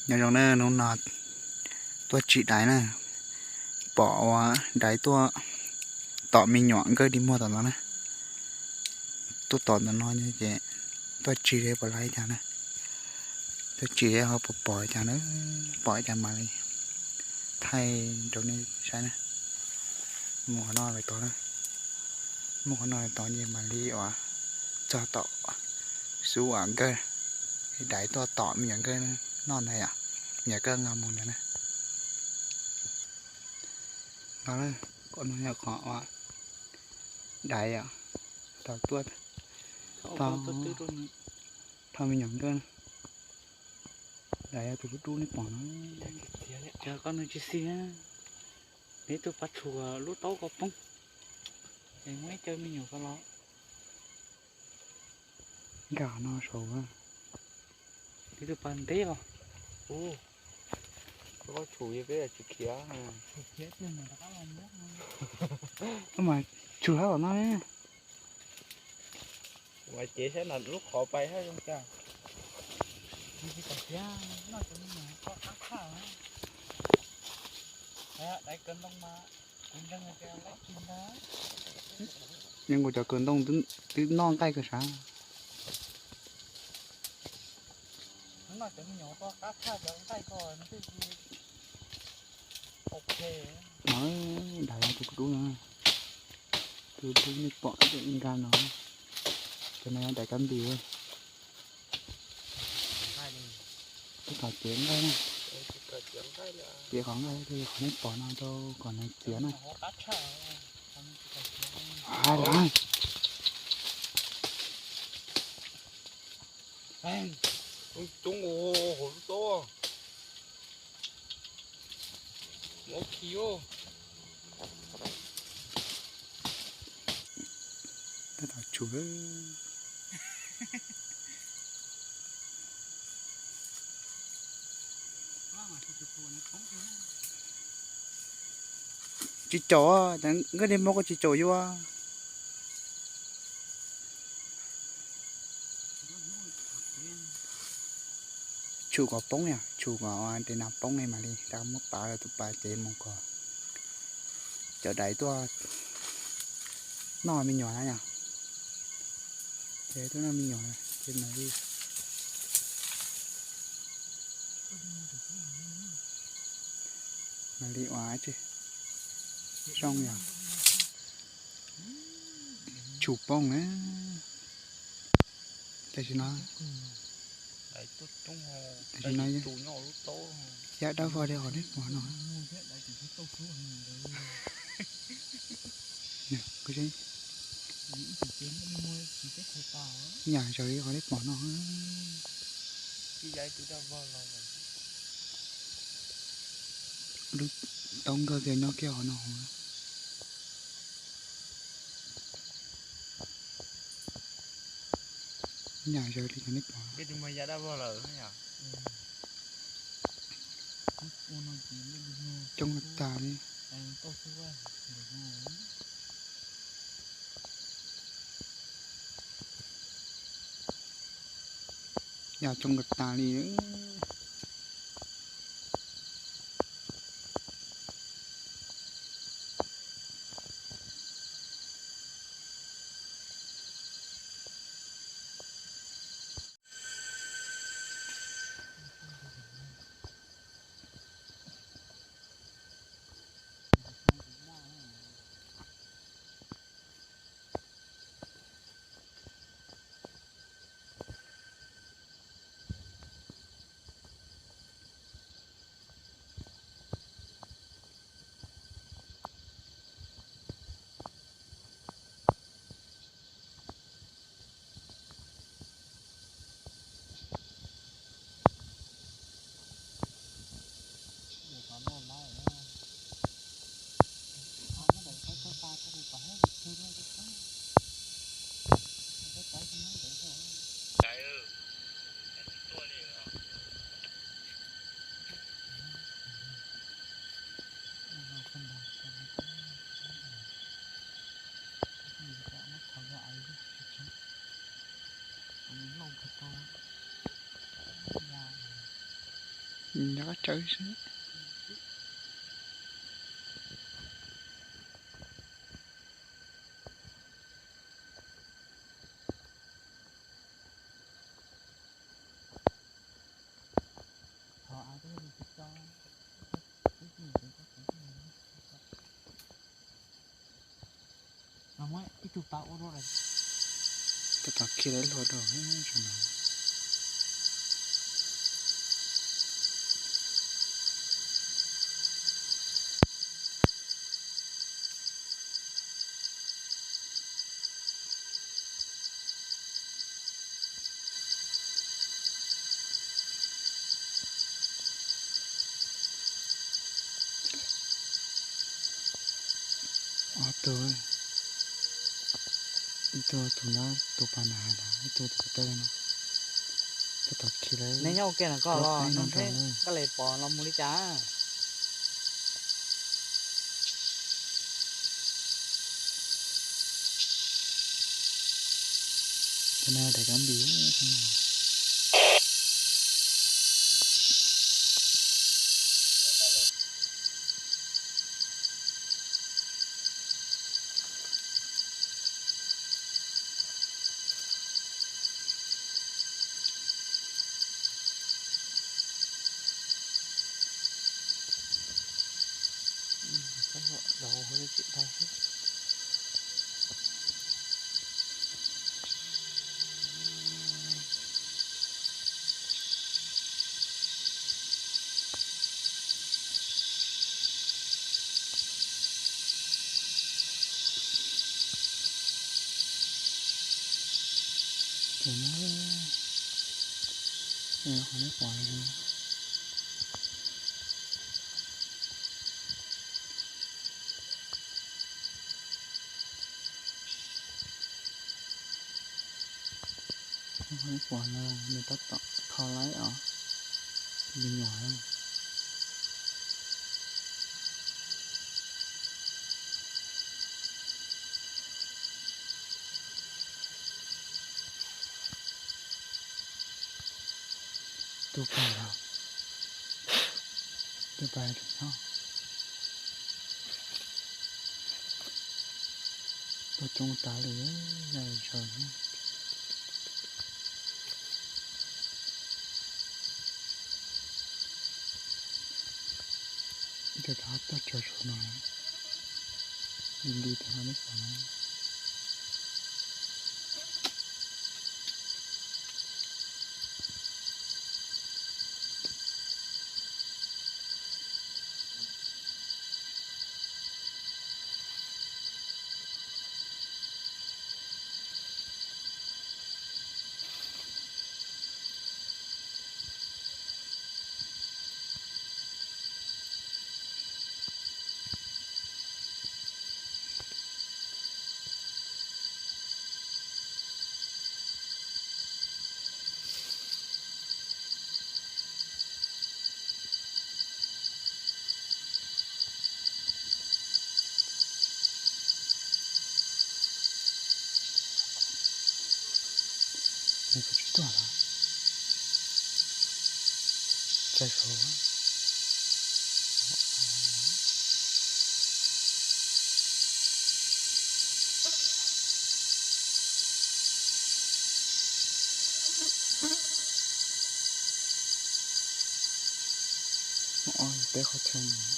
Nyob zoo na, hnub no tuaj tsim daiv na, pom ua daiv tuaj tom me nyuam nkawj dig muag tom no na. Tuaj tom ntawm no ces tuaj tsim seb puas laib cas na. Tuaj tsim seb ho puas pom cas na, pom cas mam li thaij rau nej saib na. Mus qhov no lawm tod na, mus qhov no lawm tod ces mam li ua txog tom xub uas nkawj, daiv tuaj tom me nyuam nkawj noj ntag yom, me nyuam nkawj nqa mus ntag na. No, qhov no yog qhov uas daiv yom, tau tuaj thauj me nyuam nkawj. Daiv yog tus dub dub nej pom no. Koj nws tsis xij, neb tuaj pab tshum lub taub ko poob, es muaj ib co me nyuam ko los nkag no saud. Neb tuaj pab ntev los, ua, koj tshum peb tsis khiav. Mas tshum hab los no ne. Mas cev saib no lub qhov pais hab zoo cas. Yeej kuv cov kaw ntoo twb noj nqaij kawg sav. Daiv tus dub no, tus dub nej pom nkag no, cov no yog daiv kab npis. Tsis tau cev nqaij na, cev qhov nqaij, qhov nej pom no rau kom nws txias na. Coob hauv lub taub. Tab tom tshum. Tsis caum, nkawj dig muag koj tsis caum yuav. Tshum kom poob yom, tshum kom tes nas poob ne mam li rov muab pav rau tus pas cev mus kom cov daiv tuaj noj me nyuam na yom. Ces tuaj noj me nyuam ces mam li, mam li ua tsi zoo yom. Tshum poob na. Tam sim no, tam sim no yaj dab vog li qhov nej pom no. Nyam zaws li qhov nej pom no. Lub taub nkawj kiag nyob kiag qhov no. Nyam zaws li qhov nej pom. Coob tag li. Yog coob kawg tas li. Nyob qab tsawb xwb. Ib tug pa ua rau, tab tom khi lawv luag rau no. Ob tug, ib tug tus nab tus pas nag hais ntag, ib tug tus tawg no. Tab tom khi lawv, neb nyob ua ke no koj los nug neb koj le pom los mus li cas. Cov no daim kab npis. Tus no, qhov neb pom no, qhov neb pom no nws tab tom kho laib os, me nyuam. Tus pais los, tus pais rau nyob. Tuaj coob tas li, yaj li zaws. Tus rov tuaj tsaws saum no, li li tus no neb pom no. Nws kuj tsis tuaj los, tsaws saud. Ob peb qhov chaw.